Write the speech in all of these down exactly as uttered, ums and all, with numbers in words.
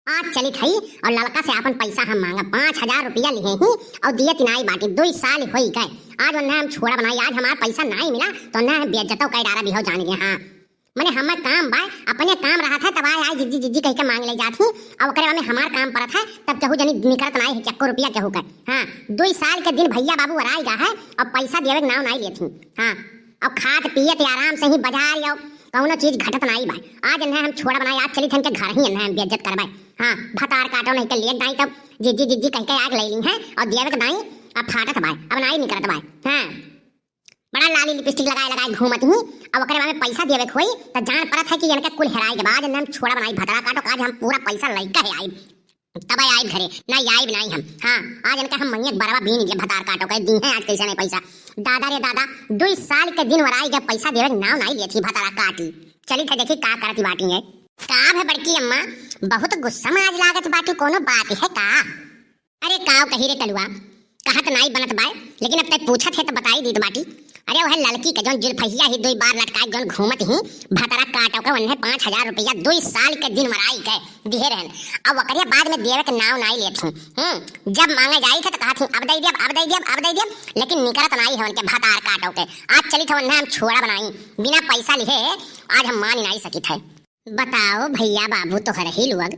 आज चलित हई और ललका से आपन पैसा हम मांगब। पाँच हजार रुपया लिहे ही और दियत नाई बाटी, दुई साल होई गए। आज उन्हें हम छोड़ा बनाई, आज हमार पैसा नाई मिला तो उन्हें हम बेइज्जतो कर डारा बिहो जान गए। हाँ, मने हमार काम बा, अपने काम रहत है तब आए आए जिज्जी जिज्जी कह के मांग ले जात ही। अब ओकरे बाद में हमार काम परत है तब केहू जनी निकरत नाई है, चक्को रुपया केहू का। हाँ, दुई साल के दिन भैया बाबू अराई गा है और पैसा देवे के नाव नाई लेत ही। हाँ, अब खात पियत आराम से ही बाजार आओ, कौनो चीज घटत नाई बा। आज इन्हें हम छोड़ा बनाए, आज चलित हन के घर ही इन्हें हम बेइज्जत करबाए। हाँ, भतार काटो नहीं के लिए दाई तब जिज्जी जिज्जी कह के आग ले ली है और देवे के दाई अब फाटत बाय, अब नाई निकरत बाय। हाँ, बड़ा लाली लिपस्टिक लगाए लगाए घूमत ही, अब ओकरे बाद में पैसा देवे के होई त जान परत है कि इनके कुल हेराए के बाद इन्हें हम छोड़ा बनाई भतार काटो, आज हम पूरा पैसा लइका है आई तब आई घरे, ना आई नाई हम। हाँ, आज इनके हम मइया के बरवा बीन लिए भतार काटो कह दी है आज कैसे नहीं पैसा। दादा रे दादा, दुई साल के दिन वराई गए पैसा देवे के नाव नाई लेत ही भतार काटी। चली थे देखी का करत ही बाटी है। का भे बड़की अम्मा, बहुत गुस्सा में आज लागत बाटी, कोनो बात है का? अरे काव कही रे कलुआ, कहत नाई बनत बाय, लेकिन अब तक पूछत है तो बताई दीत बाटी। अरे वह ललकी के जौन जुल्फहिया ही दुई बार लटकाए जौन घूमत ही भतार काटो के उन्हें पाँच हजार रुपया दुई साल के दिन वराई के दिहे रहन। अब ओकरे बाद में देवे के नाव नाई लेत ही। हम्म, जब मांगे जाई थे तो कहत ही अब दे दियब, अब दे दियब, अब दे दियब, लेकिन निकरत नाई है उनके भतार काटो के। आज चलित है उन्हें हम छोड़ा बनाई, बिना पैसा लिहे आज हम मान नाई सकित है। बताओ भैया बाबू तोहर ही लोग,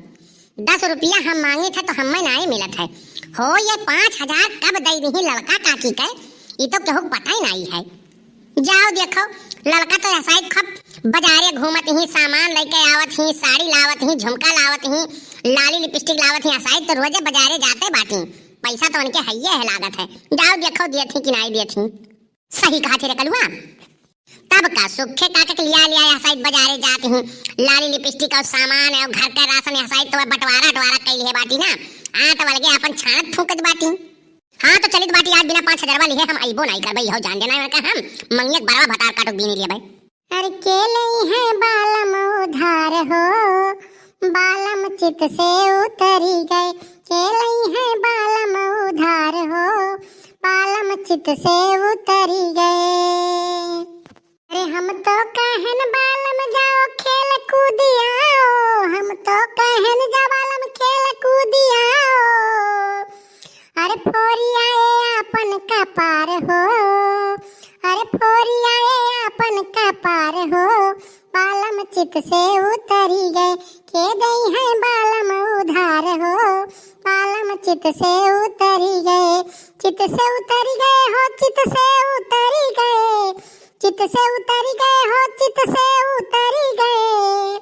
दस रुपया हम मांगित है तो हमें नाई मिलत है। हो ये पाँच हजार कब दे दी ललका काकी के, ये तो केहू के पता ही नाई है। जाओ देखो, ललका तो ऐसा ही खूब बाजारे घूमत ही, सामान लेके आवत ही, साड़ी लावत ही, झुमका लावत ही, लाली लिपस्टिक लावत ही, ऐसा ही तो रोजे बाजारे जाते बाटी। पैसा तो उनके हइये है लागत है। जाओ देखो दियत ही कि नाई दियत ही। सही कहा थे रे कलुआ। तब का सुखे काके के लिया लिया ऐसा ही बाजारे जात ही, लाली लिपस्टिक और सामान है और घर का राशन ऐसा ही तो बंटवारा अटवारा कैली है बाटी ना। हाँ तो अलगे अपन छानत फूकत बाटी। हाँ, तो चलित बाटी, आज बिना पाँच हजारवा लिहे हम अइबो नाई करबै, इहो जान देना, उनका हम मंगिया के बरवा भतार काटो बीनी लेबै। अरे के लई है बालम उधार हो, बालम चित से उतरी गए, के लई है बालम उधार हो, बालम चित से उतरी गए। अरे हम तो कहन बालम जाओ खेल कूदियाओ, हम तो कहन जा बालम खेल कूदियाओ। अरे फोरिया ए आपन कपार हो, अरे फोरिया ए आपन कपार हो, बालम चित से उतरी गए, के दई है बालम उधार हो, बालम चित से उतरी गए, चित से उतरी गए हो, चित से उतरी गए, चित से उतरी गए हो, चित से उतरी गए।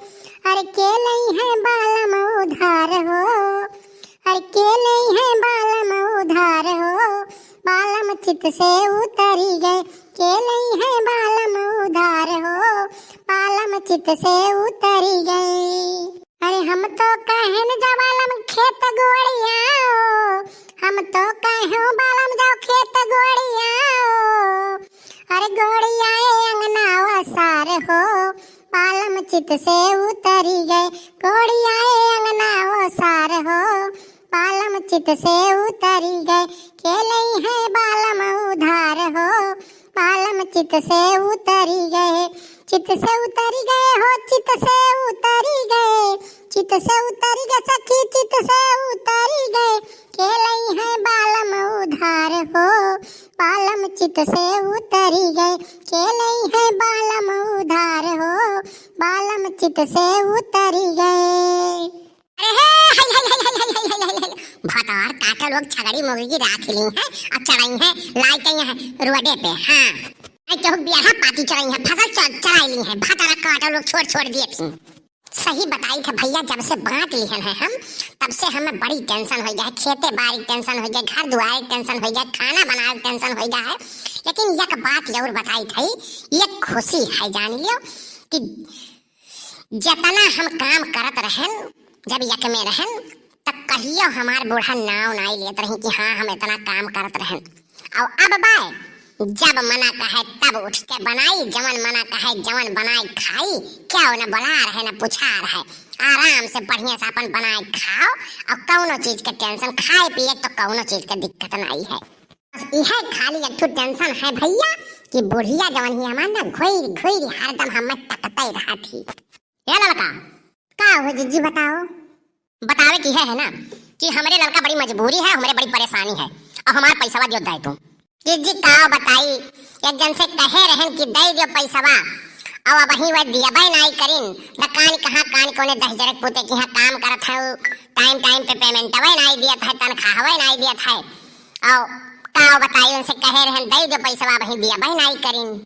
अरे के लई है बालम उधार हो, अरे के लई है बालम उधार हो, बालम चित से उतरी गए। के लई है बालम उधार हो, बालम चित से उतरी गए। अरे हम तो कहन जा बालम खेत गोड़ियाओ, हम तो कहो बालम जाओ खेत गोड़ियाओ। अरे गोड़िया ए अंगना ओसार हो, बालम चित से उतरी गए। गोड़िया ए अंगना ओसार हो, बालम चित से उतरी गए। के लई है बालम उधार हो, बालम चित से उतरी गए। चित से उतरी गए हो, चित से उतरी गए, चित से उतरी गए सखी, चित से उतरी गए। के लई है बालम उधार हो, बालम चित से उतरी गए। के लई है बालम उधार हो, बालम चित से उतरी गए। अरे हे, हाय, हाय, हाय। भतार काका लोग छगड़ी मुर्गी राख ली हैं, अब चढ़ाई हैं, लाई के यहाँ रोडे पे, हाँ। आई केहू बियाहा पाती चढ़ाई हैं, फसल च-, चढ़ाई ली हैं, भतार काका लोग छोड़, छोड़ दिए थी। सही बताई थे भैया, जब से बांट लिहन है हम, तब से हमें बड़ी tension हो गया है, खेते बाड़ी tension हो गया, घर दुआरे tension हो गया, खाना बनावे tension हो गया है। लेकिन एक बात जरूर बताई थी, ये खुशी है, जान लियो कि जितना हम काम करत रहन, जब यक में रहन, त कहियो हमार बूढ़ा नाव नाई लेत रही कि हाँ, हम इतना काम करत रहन। और अब बाय, जब मना कहे तब उठ के बनाई, जवन मना कहे जवन बनाई खाई, क्या न बोला रहे न पूछा रहे, आराम से बढ़िया से अपन बनाए खाओ और कौनो चीज के tension, खाए पिए तो कौनो चीज के दिक्कत नाई है। बस इहे खाली एक ठो tension है भैया कि बुढ़िया जवन ही हमार ना घुइर घुइर हरदम हमें तकते रहत ही। ए ललका, का हो जिज्जी बताओ? बतावे की है, है ना, कि हमरे लड़का बड़ी मजबूरी है, हमरे बड़ी परेशानी है, और हमार पैसवा दियो दाई तू। कि जी का बताई, एक जन से कहे रहन कि दे दियो पैसवा, और अब वही वह दियबे नाई करिन। न कान कहाँ कान कोने दहिजरक पूते कि यहाँ काम करत है, टाइम टाइम पे पेमेंटवे नाई दियत है, तनख्वाहवे नाई दियत है। और का बताई, उनसे कहे रहन दे दियो पैसवा, वही दियबे नाई करिन।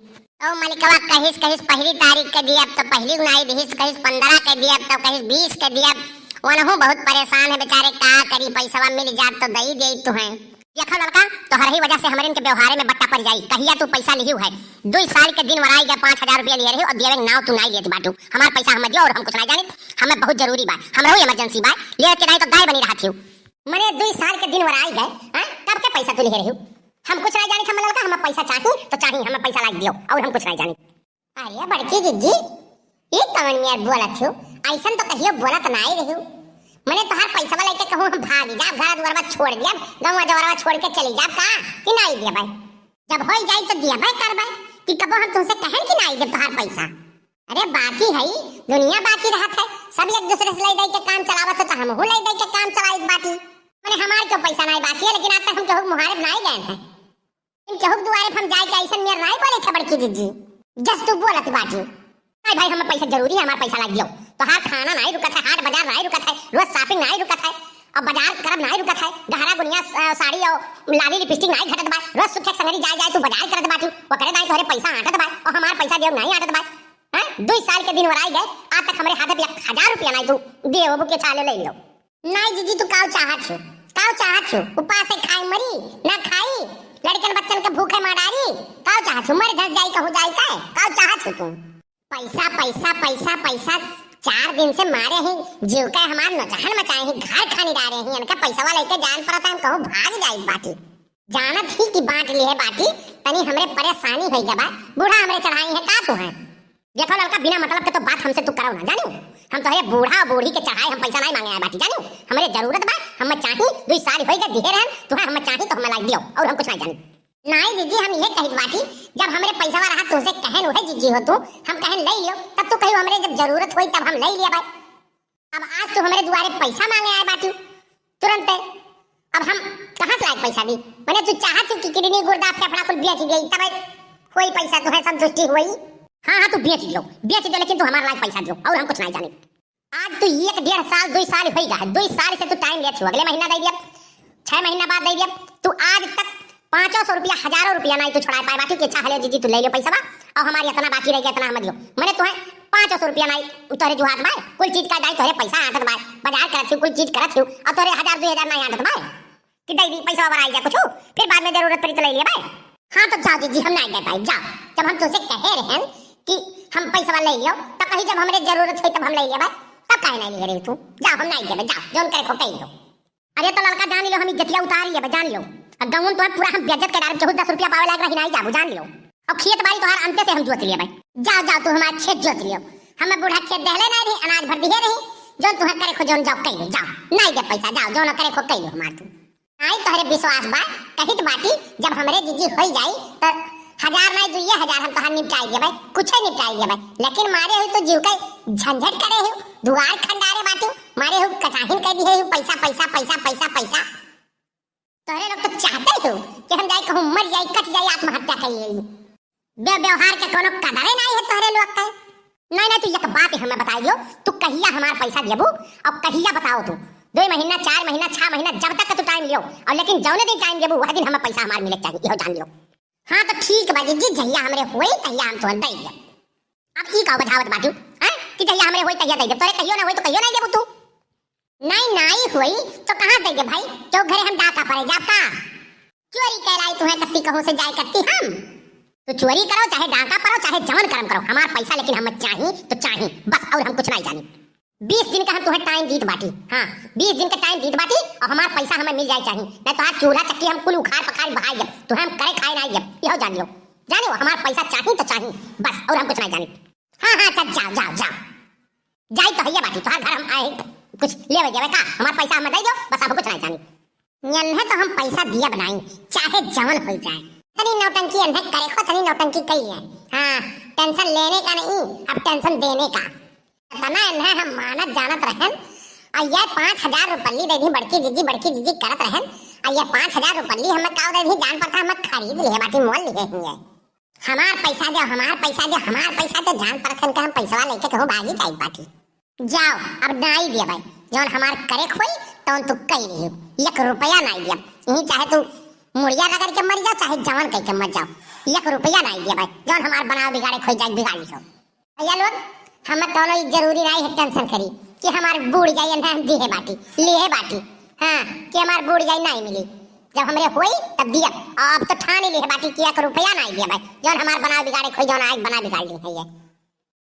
तो मलिकवा कहिस, कहिस पहली तारीख के दियब, तो पहली नाई दिहिस, कहिस पन्द्रह के दियब, तो कहिस बीस के दियब, वनहु बहुत परेशान है बेचारे, का करी, पैसवा मिल जात तो दई देई तुहें। देखो लड़का, तोहरही वजह से हमरे इनके व्यवहारे में बट्टा पड़ जाई। कहिया तू पैसा लिहिउ है? दुई साल के दिन वराई गए, पाँच हजार रुपया लिए रही और दियवे के नाव तू नाई लेत बाटू। हमार पैसा हमें दियो और हम कुछ नाई जानित, हमें बहुत जरूरी बा, हमरहू इमरजेंसी बा, लेवे के नाई तो गाय बनी रहत हिउ। मने दुई साल के दिन वराई गए, हैं? कब के पैसा तू लिए रहिउ? हम कुछ नाई जानित, हम लड़का, हमें पैसा चाही तो चाही, हमें पैसा लाग दियो और हम कुछ नाई जानित। अरे बड़की जिज्जी, ई कवन मेर बोलत हो? ऐसन तो कहियो बोलत नाई रहिउ। मने तोहार पैसवा लेके कहूँ हम भाग जाब, घर दुआरवा छोड़ दियब, गौवा जवरवा छोड़ के चली जाब का? कि नाई देबै? जब होई जाई तो दियबै करबै, कि कबो हम तुमसे कहन कि नाई देब तोहार पैसा? अरे बाकी है, दुनिया बाकी रहत है, सब एक दूसरे से ले दे के काम चलावत हो, तो हमहू ले दे के काम चलाइत बाटी। मने हमार क्यों पैसा नाई बाकी है, लेकिन आज तक हम केहू के मुहारे नाई गए हैं। इन केहू के दुआरे पे हम जाए के ऐसन मेर नाई बोले थे बड़की जिज्जी, जस तू बोलत बाटी। नाई भाई, हमें पैसा जरूरी है, हमार पैसा लाग दियो। तोहार खाना नाई रुकत है, हाट बाजार नाई रुकत है, रोज shopping नाई रुकत है, अब बाजार करब नाई रुकत है, गहरा गुनिया, अ, साड़ी और लाली लिपस्टिक नाई घटत बा, रोज सुखे संगरी जाए जाए तू बाजार करत बाटी, ओकरे दाई तोहरे पैसा आटत बा और हमार पैसा दियो नाई आटत बा। हैं? दुई साल के दिन वराई गए, आज तक हमरे हाथे पे एक हजार रुपया नाई तू देबू के चाले ले लियो। नाई जिज्जी, तू काउ चाहत हो? काउ चाहत हो? उपास है खाए मरी, ना खाई, लड़कन बच्चन के भूखे मार डारी। काउ चाहत हो? मर धस जाई कहूँ जाई का? काउ चाहत हो तू? पैसा, पैसा, पैसा, पैसा, चार दिन से मारे ही जीव के हमार नौजहान मचाए ही, घर खानी डारे ही, इनका पैसा वाला लेके जान पड़ता हम कहूँ भाग जाई बाटी। जानत ही कि बाँट लिहे बाटी, तनी हमरे परेशानी होई गबा, बूढ़ा हमरे चढ़ाई है का तू है? देखो लड़का, बिना मतलब के तो बात हमसे तू करो ना, जानियो। हम तोहरे बूढ़ा और बूढ़ी के चढ़ाए हम पैसा नाई माँगे आए बाटी, जानियो। हमरे जरूरत बा, हमें चाही, दुई साल होई गए दिहे रहन, तुहे हमें चाही तो हमें लाग दियो, और हम कुछ नाई जानी। नाई जिज्जी, हम ये कहित बाटी, जब हमरे पैसा रहा तुमसे कहन उहे जिज्जी हो तू, हम कहन ले लियो, तब तू कहियो हमरे जब जरूरत होई तब हम ले लिया भाई। अब आज तू हमरे दुआरे पैसा माँगे आए बाटू तुरंते। अब हम कहाँ से लाए पैसा दी? मने तू चाहत हो कि किडनी, गुर्दा, फेफड़ा कुल बेच देई, तब होई पैसा, तुहे संतुष्टि होई? हाँ, हाँ, तू बेच दियो, बेच दियो, लेकिन तू हमार लायक पैसा दियो, और हम कुछ नाई जानी। आज तू एक डेढ़ साल, दुई साल होई गा है, दुई साल से तू टाइम लेत हो, अगले महीना दे दिया, छह महीना बाद दे दिया, तू आज तक पाँचों सौ रुपया, हजारों रुपया नाई तू छोड़ा पाए बाटी कि अच्छा हले जिज्जी तू ले लो पैसा बा, और हमारी इतना बाकी रह गया, इतना हम दियो। मने तुहे पाँचों सौ रुपया नाई तोहरे जुहात बाय, कुल चीज का दाई तोहरे पैसा आटत बाय, बाजार करत हो, कुल चीज करत हो, और तोहरे हजार दुई हजार नाई आटत बाय कि दे दी पैसा बराई जा कुछ, फिर बाद में जरूरत पड़ी तो ले लिया बाय। हाँ तो जाओ जिज्जी, हम नाई दे पाई, जाओ। जब हम तुमसे कहे रहन कि हम पैसा ले लियो, तब कही जब हमरे जरूरत होई तब हम ले लिया बाय, तब काहे नाई ले रही तू? जाओ, हम नाई देबे, जाओ, जौन करे खो कही लो। अरे तो लड़का जान लो, हम इज्जतिया उतार लेबे, जान लो। अब गौन तो है पूरा हम बेइज्जत के डारब, केहू दस रुपया पावे लायक रही नाई जाबू, जान लो। और खेत बाड़ी तोहार अंते से हम जोत लेबे। जाओ, जाओ, तू हमार खेत जोत लियो। हमें बूढ़ा खेत देहले नाई रही, अनाज भर दिहे रही, जौन तुहे करे खो जौन जाओ कही लो, जाओ। नाई दे पैसा, जाओ, जौन करे खो कही लो हमार तू। नाई तोहरे विश्वास बा, कहित बाटी, जब हमरे जिज्जी होई जाई, त हजार नाई दुइये हजार हम तोहार निपटाई देबे, कुछे निपटाई देबे। लेकिन मारे हो तो जीव के झंझट करे हो, दुआर खंडारे बाटू, मारे हो कचाहिन कह दिहे हो, पैसा, पैसा, पैसा, पैसा, पैसा। तोहरे लोग तो चाहते हो कि हम जाई कहूँ मर जाई, कट जाई, आत्महत्या कर लेई। बे-, व्यवहार के कोनो कदरे नाई है तोहरे लोग के। नाई, नाई, तू एक बात हमें बताई दियो, तू कहिया हमार पैसा देबू? अब कहिया बताओ तू? दो महीना, चार महीना, छह महीना, जब तक तू टाइम लियो, और लेकिन जौने दिन टाइम देबू, वह दिन हमें पैसा हमार मिले चाहिए, इहो जान लियो। हाँ, तो ठीक बा जिज्जी, जहिया हमरे होई, तहिया हम तुहन दे दिया। अब ई का बझावत बाटू, हैं? कि जहिया हमरे होई, तहिया दे दे। तोरे कहियो ना होई, तो कहियो नहीं देबू तू। नाई, नाई होई, तो कहाँ दे दे भाई? क्यों घरे हम डाका पड़े जाब का? चोरी कैलाई तुहे कत्ती कहूँ से जाए कत्ती हम? तो चोरी करो, चाहे डाका पड़ो, चाहे जवन करम करो, हमार पैसा लेकिन हमें चाही तो चाही, बस, और हम कुछ नहीं जानी। बीस दिन का हम तुहे टाइम दीत बाटी। हाँ, बीस दिन का टाइम दीत बाटी, और हमार पैसा हमें मिल जाए चाही, नहीं तो आज चूल्हा चक्की हम कुल उखाड़ पखाड़ बहाई जब, तो हम करे खाए नहीं जब, यहो जान लो, जाने हो, हमार पैसा चाही तो चाही, बस, और हम कुछ नहीं जानी। हाँ, हाँ, चल, जाओ, जाओ, जाओ, जाई तो हइये बाटी, तोहार घर हम आए, कुछ लेवे देवे का, हमार पैसा हमें दे दो, बस, अब कुछ नहीं जानी। यन्हे तो हम पैसा दिया बनाई, चाहे जवन हो जाए। तनी नौटंकी यन्हे करे को, तनी नौटंकी कही है। हाँ, टेंशन लेने का नहीं, अब टेंशन देने का। इतना यन्हे हम मानत जानत रहन, अउ ये पाँच हजार रुपल्ली दे दी बड़की जीजी, बड़की जीजी करत रहन। अउ ये पाँच हजार रुपल्ली हमें का दे दी, जान पड़ता हमें खरीद लिहे बाटी, मोल लिहे ही है। हमार पैसा दे, हमार पैसा दे, हमार पैसा दे, जान पड़त हन के हम पैसवा लेके कहूँ भागी जाई बाटी। जाओ, अब नाई दिया भाई, जौन हमार करे खोई तौन तू कई रही, एक रुपया नाई दिया। यही चाहे तू मुड़िया रगड़ के मर जाओ, चाहे जवन कह के मर जाओ, एक रुपया नाई दिया भाई, जौन हमार बनावे बिगाड़े खोई जाए बिगाड़ लिहो। भैया लोग, हमें कौनो ई जरूरी नाई है टेंशन करी कि हमार बूढ़ जाई, ना हम दिहे बाटी, लिहे बाटी, हाँ, कि हमार बूढ़ जाई नाई मिली, जब हमरे होई तब दिया। अब तो ठान ही लिहे बाटी कि एक रुपया नाई दिया भाई, जौन हमार बनावे बिगाड़े खोई, जौन आए बना बिगाड़ ली है ये।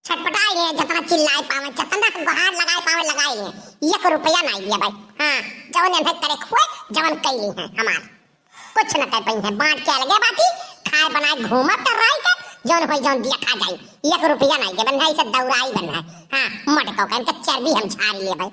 छटपटाई लिए, जितना चिल्लाए पावे, जितना गुहार लगाए पावे, लगाई लिए, एक रुपया नाई दिया भाई। हाँ, जौन इन्हें करे खोई, जौन कैली है हमार, कुछ न कर पाई है। बांट के अलगे बाटी, खाए बनाए घूमब टर्राई के, जौन होई जौन दिया खा जाई, एक रुपया नाई दे बन है, इसे दौड़ाई बन है। हाँ, मटको के इनके चर्बी हम झाड़ लिए भाई।